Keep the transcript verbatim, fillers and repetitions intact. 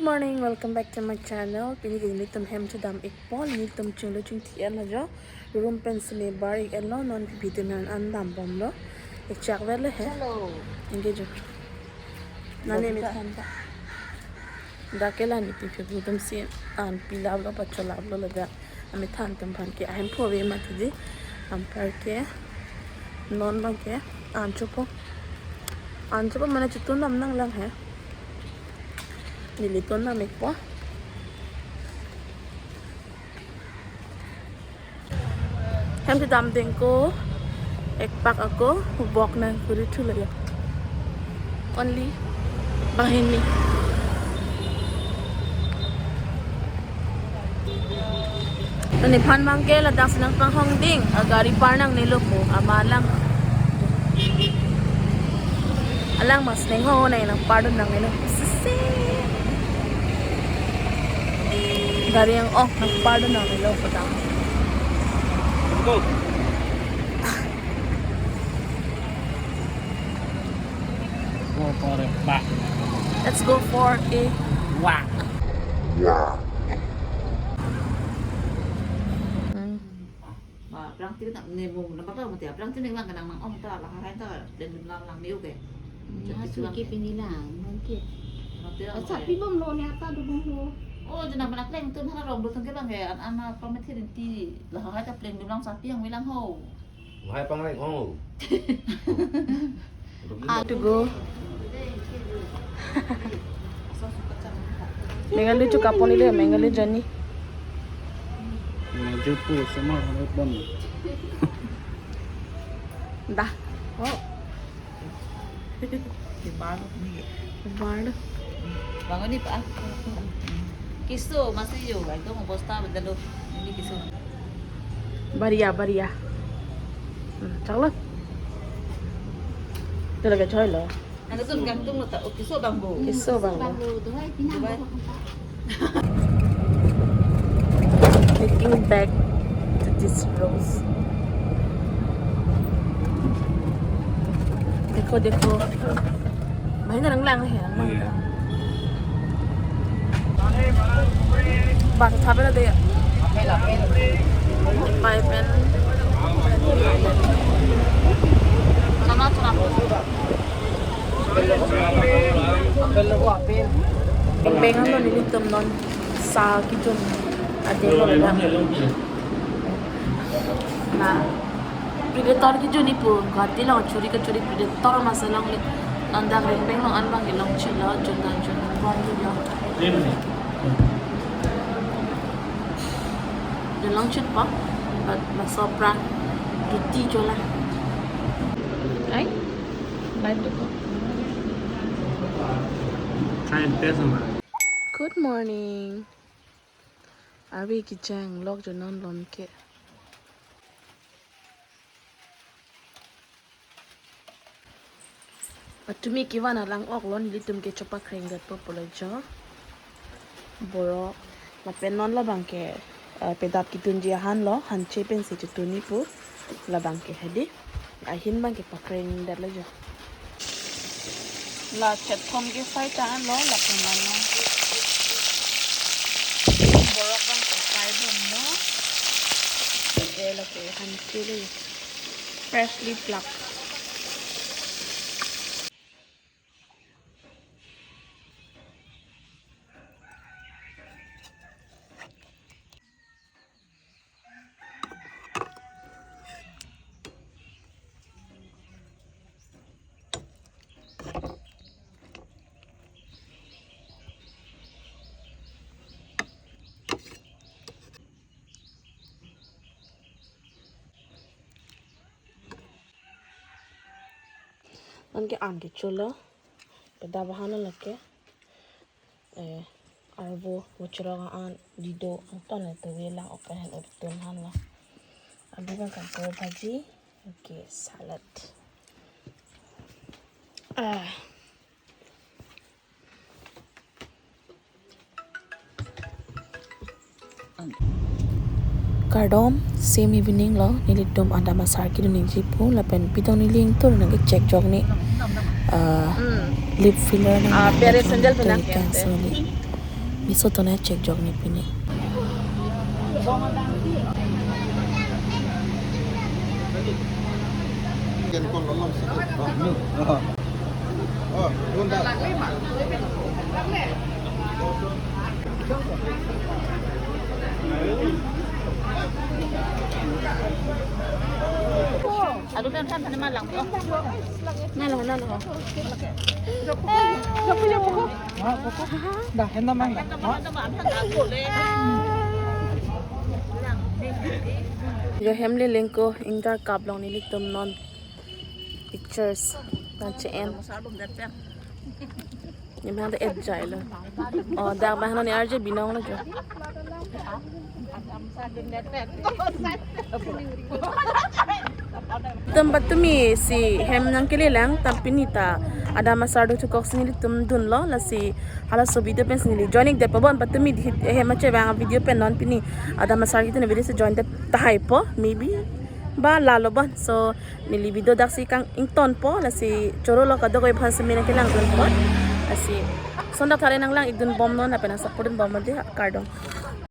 Good morning, welcome back to my channel. Pini ke nelitum hem chedam-ikpo, nelitum chinglo chingthi-en ajo. Room pen seme bar-ik-enlo, non pipite men an dambomlo. Ekchak verlo he. Hello. Engage jo. Nane mi than ta. Dak ke la ne pipi atum si an pilaplo, pacholaplo laga. Amethan atum aphan ke ahem pho ave mati di. Anparke non abang ke an chopo. An chopo mane chotun dam nanglang he. Neli tun dam-ikpo. Hem chedam dengko, ekpak ako, bok nangkuri thulo ya. Only banghini. Nephan abang ke ladak si nangpanghong ding, agari par nangnelo pu, ama alang. Alang mas neng ho nai nangpardun nangnelo. Sisi. Gari yang oh nangpardun nangnelo pu dam. Go for a walk. Let's go for a walk. Hmm. Ma, prang ti na ne mo na bakla mati, prang ti ne lang kanang nang-ong ta, lahai ta, plengdun lang lang neo ke. Ya, Jadi tu sulang ke ya. Pini lang, mungkin. Mati lang. Asa ya. Pi bomlo ne ata do bomlo. Oh, jena mana plengdun hala rong do tang ke bang ke, an an na pamit hirin ti, lahai ta plengdun lang sapi yang bilang ho. Lahai pang reng ong. How to go? Mengalu chu kapon ile, mengalu jani. Maju pu semua harus bon. Dah. Oh. Di baru ni. Baru. Bangun ni pa. Kiso masih yo, itu mau bosta bedalo. Ini kiso. Baria, baria. Hmm, chaklo. Ito lagi choy lo. Ano tun gantung lo ta, o kiso bangbo. Kiso bangbo. Bangbo, duhai, pinang Duhai. Bangbo. Taking back to this rose. Dekho, dekho. Bahina nanglang he, nanglang ta. Bak thabe na de. Pai pen. Sana sana. Beng beng ano nelitum non sa kijun ade lo la. Na Predator kijun ni pu, Guwahati along churi kachuri Predator masa longle. Non dak Rengpeng along an abang ke longchit lo, jun dan jun bom lo. Jun longchit po, but laso aphrang duty chola. Ai, light do ko. Try and test on. Good morning. Abi kecheng lok jo non lon ke. Atumi kevan alang ok lo, nelitum ke chopakreng det po pulo jo. Borok lapen non labang ke, eh, pedap kitunji ahan lo, hanche pensi chotun ni pu labang ke hedi. Ahin abang ke pakreng det lo jo. La chethom ke fry ta an lo, lapen la non. Borok abang ke fry bom lo. Eh, lake hanche lo. Freshly plucked. Anke an ke cholo. Pedap ahan lake. Eh, arvo, vachrok an, dido, angton le tuve lang open hen utun han la. Abi abang kan ko bhaji, okay, salad. Ah. Kardom, same evening lo, nelitum adam asar kedun nangji pu, lapen pidong neli ingtur nangkechek jok ni, ah, Hmm. Lip filler nang Ah, nang pere jok sandal nang pinang tui ya, cancel te. Ni. Iso to ne check jok ni pini. Adu kan kan sana malang. Oh. Nalo, nalo. Dah, hendak main dah. Jo hem le lengko, ingkar kap long nelitum non pictures nangche-en. Ni bang ta et jai lo. Oh, dak bang non R J Binong lo jo. Tum patumi si hem nangkele lang, ta pini ta Adam asar do chukok si nelitum dunlo, lasi halaso video pen si neli join ik det po bon, patumi di hem ache bang video pen non pini Adam asar kita ne video si join det tahai po, maybe ba lalo bon. So neli video dak si kang ington po, lasi choro lo kadokave aphan si mena kelang dun po. Lasi sondak thare nanglang ik dun bom non, lapen nang support dun bom non de, kardom.